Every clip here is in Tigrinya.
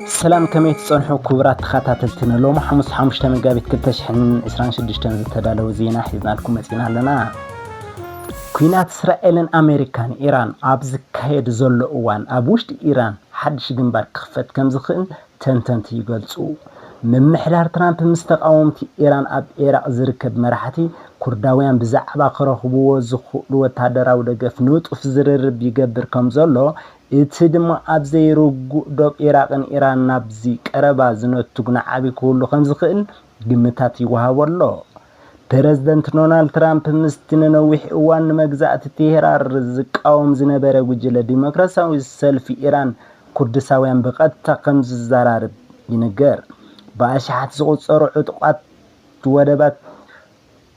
ሰላም፣ ከመይ ትጸንሑ ክቡራት ተኸታተልትና? ሎሚ ሓሙስ ሓሙሽተ መጋቢት ክልተ ሽሕን ዕስራን ሽዱሽተን ዝተዳለወ ዜና ሒዝናልኩም መጺና ኣለና። ኲናት እስራኤልን ኣሜሪካን ኢራን ኣብ ዝካየድ ዘሎ እዋን፣ ኣብ ውሽጢ ኢራን ሓድሽ ግንባር ክኽፈት ከም ዝኽእል ተንተንቲ ይገልጹ። ምምሕዳር ትራምፕ ምስ ተቓወምቲ ኢራን ኣብ ኢራቕ ዝርከብ መራሕቲ ኩርዳውያን ብዛዕባ ክረኽብዎ ዝኽእሉ ወታደራዊ ደገፍ ንጡፍ ዝርርብ ይገብር ከም ዘሎ፣ እቲ ድማ ኣብ ዘይርጉእ ዶብ ኢራቕን ኢራን ናብዚ ቀረባ ዝነቱግ ዓቢ ክህሉ ከም ዝኽእል ግምታት ይወሃቦ ኣሎ። ፕረዚደንት ዶናልድ ትራምፕ ምስቲ ንነዊሕ እዋን ንመግዛእቲ ቴህራን ዝቃወም ዝነበረ ጉጅለ ዲሞክራሲያዊ ሰልፊ ኢራን ኩርድሳውያን ብቐጥታ ከም ዝዘራርብ ይንገር። ብኣሽሓት ዝቑጸሩ ዕጡቓት ወደባት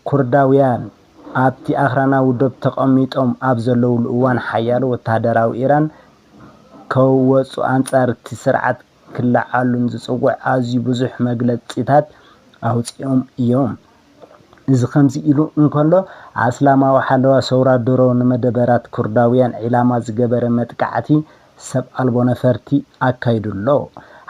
ኩርዳውያን ኣብቲ ኣኽራናዊ ዶብ ተቐሚጦም ኣብ ዘለውሉ እዋን፣ ሓያሎ ወተሃደራዊ ኢራን ከወጹ፣ ኣንጻር እቲ ስርዓት ክለዓሉን ዝጽውዕ ኣዝዩ ብዙሕ መግለጺታት ኣውጺኦም እዮም። እዚ ከምዚ ኢሉ እንከሎ፣ ኣስላማዊ ሓለዋ ሰውራ ድሮ ንመደበራት ኩርዳውያን ዒላማ ዝገበረ መጥቃዕቲ ሰብ ኣልቦ ነፈርቲ ኣካይዱ ኣሎ።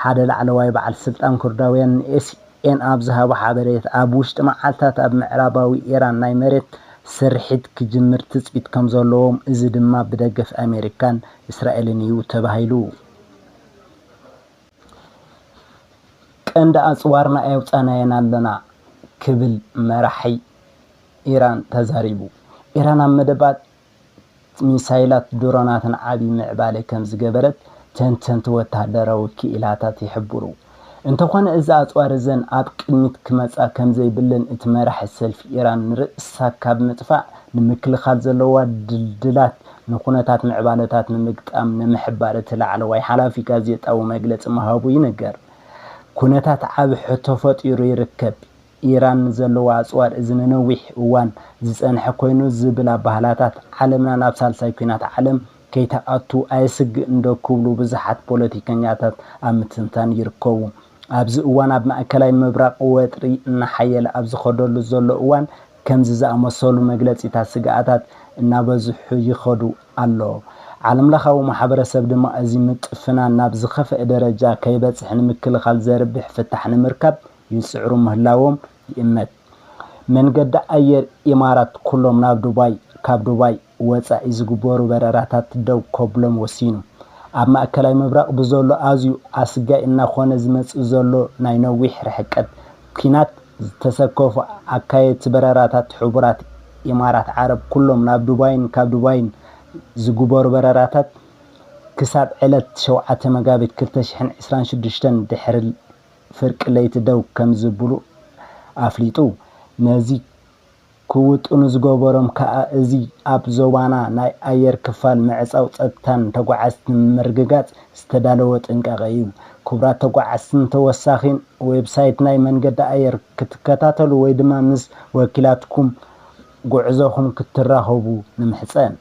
ሓደ ላዕለዋይ በዓል ስልጣን ኩርዳውያን ንኤስኤን ኣብ ዝሃቦ ሓበሬታ፣ ኣብ ውሽጢ መዓልታት ኣብ ምዕራባዊ ኢራን ናይ መሬት ስርሒት ክጅምር ትጽቢት ከም ዘለዎም፣ እዚ ድማ ብደገፍ ኣሜሪካን እስራኤልን እዩ ተባሂሉ። ቀንዲ ኣጽዋርና ኣየውጻናየን ኣለና ክብል መራሒ ኢራን ተዛሪቡ። ኢራን ኣብ መደባት ሚሳይላት፣ ድሮናትን ዓቢ ምዕባለ ከም ዝገበረት ተንተንቲ ወተሃደራዊ ክኢላታት ይሕብሩ። እንተኾነ እዚ ኣጽዋር እዘን ኣብ ቅድሚት ክመጻ ከም ዘይብለን እቲ መራሒ ሰልፊ ኢራን ንርእሳ ካብ ምጥፋእ ንምክልኻል ዘለዋ ድልድላት ንኩነታት ምዕባለታት ንምግጣም ንምሕባር እቲ ላዕለዋይ ሓላፊ ጋዜጣዊ መግለጺ ምሃቡ ይንገር። ኩነታት ዓቢ ሕቶ ፈጢሩ ይርከብ። ኢራን ዘለዋ ኣጽዋር እዚ ንነዊሕ እዋን ዝጸንሐ ኮይኑ ዝብል ኣባህላታት ዓለምና ናብ ሳልሳይ ኲናት ዓለም ከይትኣቱ ኣየስግእን ዶ ክብሉ ብዙሓት ፖለቲከኛታት ኣብ ምትንታን ይርከቡ። ኣብዚ እዋን ኣብ ማእከላይ ምብራቕ ወጥሪ እናሓየለ ኣብ ዝኸደሉ ዘሎ እዋን፣ ከምዚ ዝኣመሰሉ መግለጺታት ስግኣታት እናበዝሑ ይኸዱ ኣሎ። ዓለምለኻዊ ማሕበረሰብ ድማ እዚ ምጥፍናን ናብ ዝኸፍአ ደረጃ ከይበጽሕ ንምክልኻል ዘርብሕ ፍታሕ ንምርካብ ይጽዕሩ ምህላዎም ይእመት። መንገዲ ኣየር ኢማራት ኩሎም ናብ ዱባይ፣ ካብ ዱባይ ወጻኢ ዝግበሩ በረራታት ደው ከብሎም ወሲኑ። ኣብ ማእከላይ ምብራቕ ብዘሎ ኣዝዩ ኣስጋኢ እናኾነ ዝመጽእ ዘሎ ናይ ነዊሕ ርሕቀት ኲናት ዝተሰከፉ ኣካየድቲ በረራታት ሕቡራት ኢማራት ዓረብ ኩሎም ናብ ዱባይን ካብ ዱባይን ዝግበሩ በረራታት ክሳብ ዕለት ሸውዓተ መጋቢት ክልተ ሽሕን ዕስራን ሽዱሽተን ድሕሪ ፍርቂ ለይቲ ደው ከም ዝብሉ ኣፍሊጡ። ነዚ ክውጥኑ ዝገበሮም ከኣ እዚ ኣብ ዞባና ናይ ኣየር ክፋል ምዕጻው ጸጥታን ተጓዓዝቲ ንምርግጋጽ ዝተዳለወ ጥንቃቐ እዩ። ክቡራት ተጓዓዝትን ተወሳኺን ዌብሳይት ናይ መንገዲ ኣየር ክትከታተሉ ወይ ድማ ምስ ወኪላትኩም ጉዕዞኹም ክትራኸቡ ንምሕጸን።